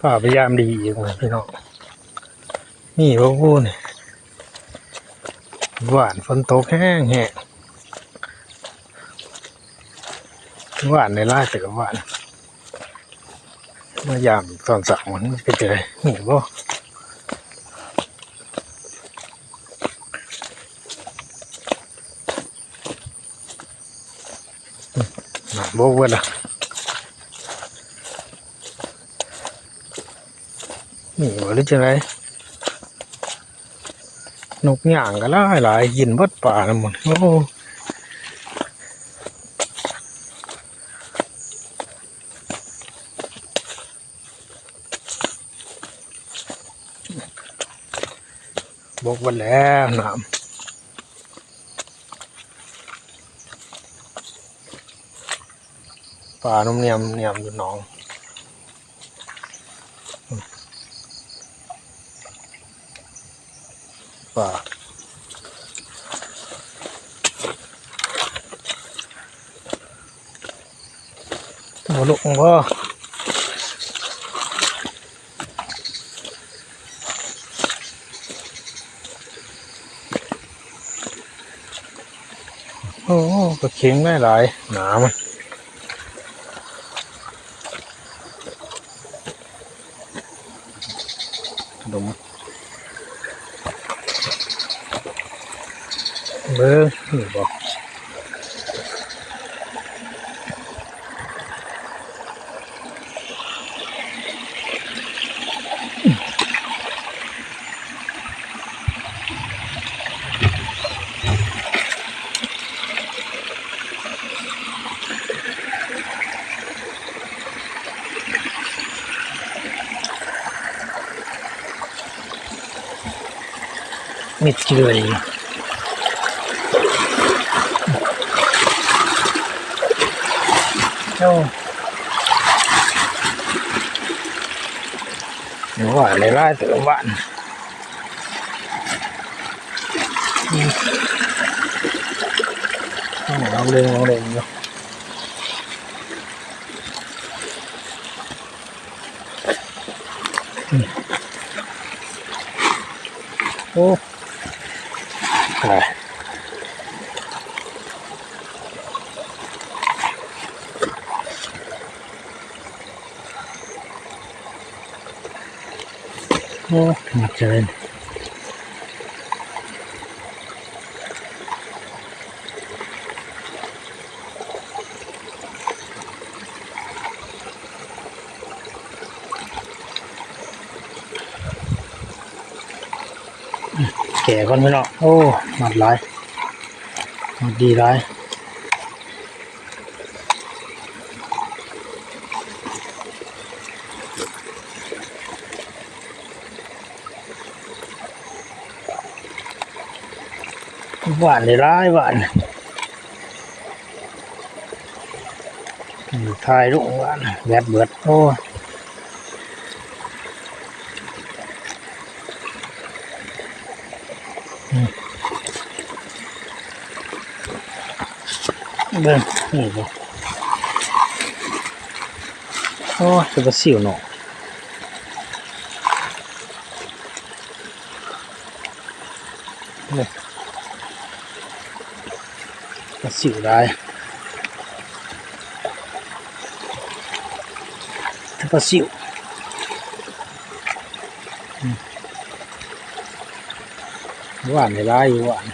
ຟ້າພະຍາຍາມດີອີກພີ່ນ້ອງ ມີບໍ່ພຸ້ນ? ຫວານ ຝົນຕົກແຮງໆ ຫວານໄດ້ຫຼາຍເຕີບຫວານ ມາຢາມຕອນເຊົ້າມັນເປັນຈັ່ງໃດ ມີບໍ່? ບໍ່ເບິດລະ ນີ້ບໍ່ ຫຼືຈັ່ງໃດ? ນົກຍ່າງກໍຫຼາຍໆ ກິນເບິດປ່ານຳໝົດ ໂອ້. ບົກເບິດແລ້ວນ້ຳ ປາໜຸ່ມໜຽມໆ ຢູ່ໜອງ ປາ ບໍ່ລົງບໍ່? ໂອ້ ປາເຂັງຫຼາຍໆ ໜາມັນ ດົມ ເບິ່ງ ນີ້ບໍ່? ມິດເຈື່ອຍ ໂອ້ ວ່າຫຼາຍໆ ເຕີບຫວານ ອືມ ເອົາເລີຍ ເອົາເລີຍ ອືມ ໂອ້ ຕາຍ ໂອ້ ໜັກເກີນ. ແກະກ່ອນພີ່ນ້ອງ ໂອ້ ມັດຫຼາຍ ມັດດີຫຼາຍ ຫວານຫຼາຍໆ ຫວານ. ອືມ ຖ່າຍລົງວ່າແບດເບິດ ໂອ້ຍ ອືມ ເບິ່ງ ນີ້ບໍ່ ໂອ້ຍ ເປັນປາຊິວເນາະ. ນີ້ ປາຊິວຫຼາຍ ປາຊິວ ອືມ ຫວານຫຼາຍຢູ່ຫວານ.